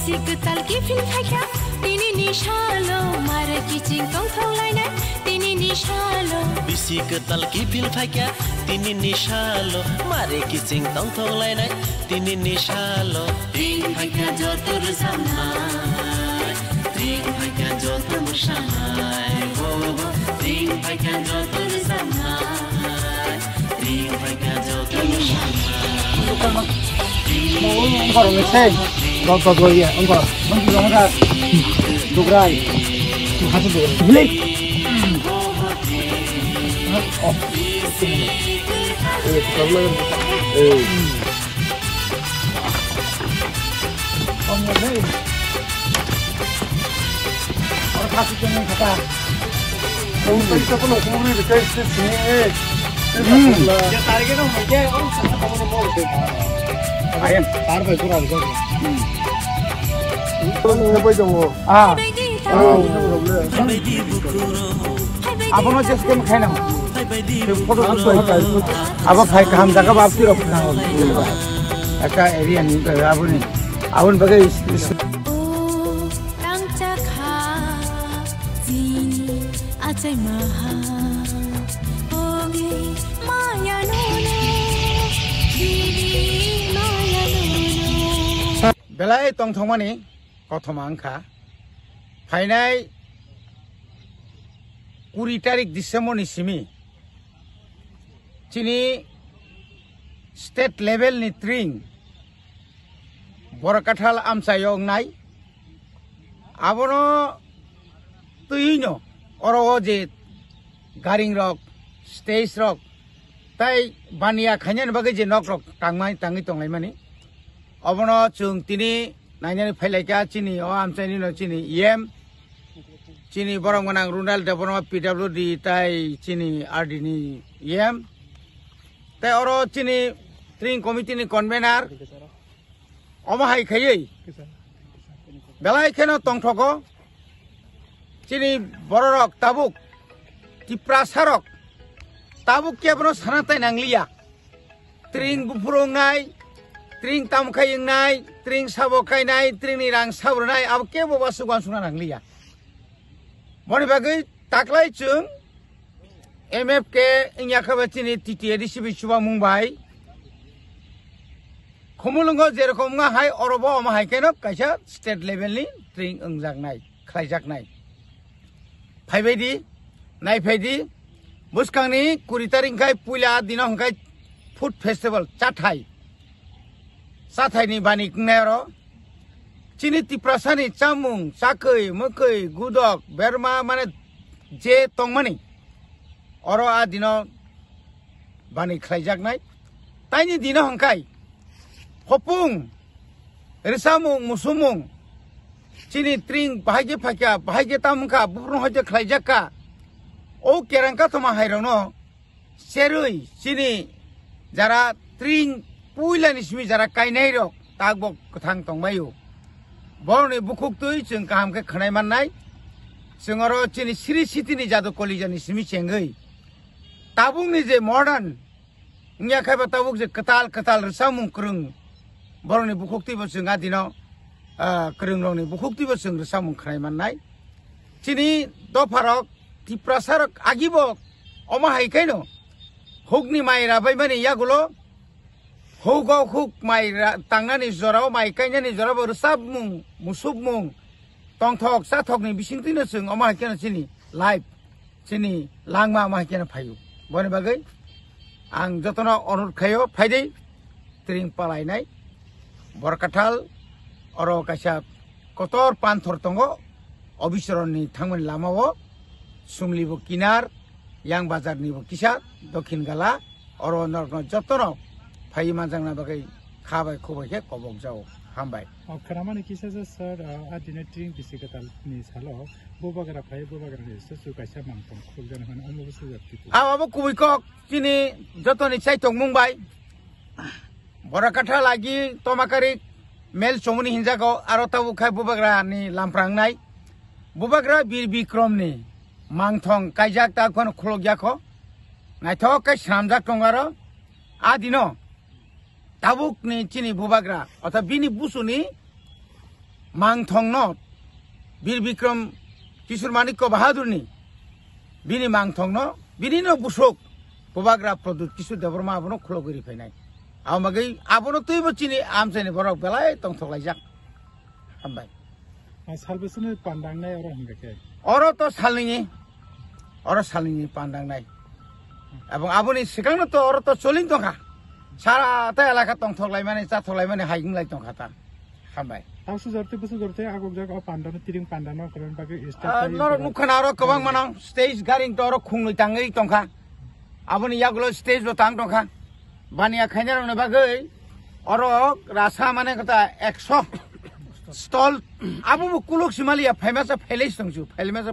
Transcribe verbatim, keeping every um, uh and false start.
Bisi kwtal kiphil phaikha tini ni salo, mare kiching tongthok lainai tini ni salo. Bisi kwtal kiphil phaikha tini ni salo, mare kiching tongthok lainai tini ni salo. Tring phaikha joto rwchapnai, tring phaikha joto mwsanai, oh, tring phaikha joto rwchapnai. Ongkorok ni sei, dok dok dok ya, ongkorok. Dugrai. Hasu dugrai. Bilik. Oh. Eh, tukang lo. Eh. Ongkorok ni. Oro khasi tongwi kha ta. Ong tei sa kono kuri de kai se sini e. Hmm. Ayan. Tar bai kura de. Hmm. Ong sa bai jongo. Ah. Abono just kem khaina. Photo shoot. Abo khai kaham jaga ba phi rok khna. Aka area ni aboni. Aboni bagai is, is. O tangcha kha jini achai maha. Ogi maya nono, jini maya nono. Belai tongthokmani kothoma wngkha. Phainai kuri tarik December ni simi chini state level ni tring Borakathal amchaio wngnai. Abono twiwi no oro o je garing rok, stage rok, tai baniya khainani bagwi je nok rok tangmani, tangwi tonglaimani. Obono chwng tini nainani phailaikha chini o amchaini no chini E M, chini borok gwnang Runal Debbarma P W D tai chini R D ni E M. Tai oro chini tring committee ni convener omo hai khaiwi belai kheno tongthogo. Chini bororok tabuk Tiprasarok tabuk kebono sana tai nangliya. Tring buphuru wngnai, tring tamkhai wngnai, tring sabo kainai, tringni rang sabo rwnai, abo kebo uansuk uansukna nangliya. Boni bagwi taklai chwng M F K wngya khe ba chini T T A D C bai chubamung bai Khumulwngo jerokom wngya hai orobo omo hai kheno kaisa state level ni tring wngjaknai. khlaijaknai. Phaibai di, naiphai di, bwskangni kuri tarik khai puila dino hwnkhe food festival, chathai. Chathaini bani wngnai oro. Chini Tiprasani chamung, chakwi, mwkwi, gudok, berma, mane je tongmani. Oro a dino bani khlaijaknai. Taini dino hwnkhe hopung, rwsamung, musumung, chini tring bahai khe phaikha, bahai khe tamo wngkha, buphuru hai khe khlaijakha. O kerang kathoma hairokno cherwi chini jara tring puilani simi jara kainairok takbo kwthang tongbaio. Borokni bukhuktwi chwng kaham khe khwnai mannai. Chwng oro chini siri sitini jadu kolijani simi chengwi tabukni je modern wngya khai ba tabuk je kwtal kwtal rwchapmung kwrwng borokni bukhuktwi bo chwng a dino, ah, kwrwngrokni bukhuktwi bo chwng rwchapmung khwnai mannai. Chini dopharok Tiprasarok agibo omo hai khaino hukni mai rabaimani yagulo hugo huk mai ra-, tangnani jorao mai kainani jorao bo rwchapmung musukmung tongthok chathokni bisingtwino chwng omo hai kheno chini life, chini langma omo hai kheno phaio. Boni bagwi ang jotono onurodh khaio, phaidi tring palainai Borkathal, oro kaisa kotor panthor tongo, Obichoronni thangmani lamao, Sumlibo kinar, Yang Bazarnibo kisa, Dokhin Gala, oro norokno jotono phaiwi manjakna bagwi kha bai khuk bai khe kobok jao. Hambai. O, khwnamani kisa je sir, ah, a dine tring bisi kwtal ni salo bubagra phai bubagra ni susu kaisa mangthong khulukjani hwnwi omo bo sujak tiku. Abo bo kubui kok chini jotoni chaitokmung bai. Borakathal agi Tomakari mel chomuni hinjago aro tabuk khai bubagra ni lamprangnai. Bubagra Bir Bikrom ni mangthong kaijak ta khon khuluk yakho. Naithok kai swnamjak tongo aro. A dino tabuk ni chini bubagra, otha bini busuni mangthongno Bir Bikram Kishore Manikya Bahadurni bini mangthongno bini no busuk Bubagra Pradyut Kishore Debbarma abono khulogwi ri phainai. Abo bagwi abono twibo chini amchaini borok belai tongthok laijak. Hambai. Ah, salbesini pandangnai oro hingke khe? Oro to salnini, oro salnini pandangnai. Ebong aboni sikangno to oro to cholin tongkha. Sara ta elaka tongthok laimani, chathok laimani, haiging lai tongkha ta. Hambai. Tang sujorte, busu jorte, agok jak o pandano, tiring pandano, koron bagwi stage Ah, tayo norok koron. Nukha na oro kwbang manang, stage garing to oro khungwi tangwi tongkha. Aboni yagulo stage bo tang tongkha. Baniya khainarokni bagwi oro rasa mane kata ekso stall. Abo bo kuluk simaliya, phaimasa phailai tongsu, phaimasa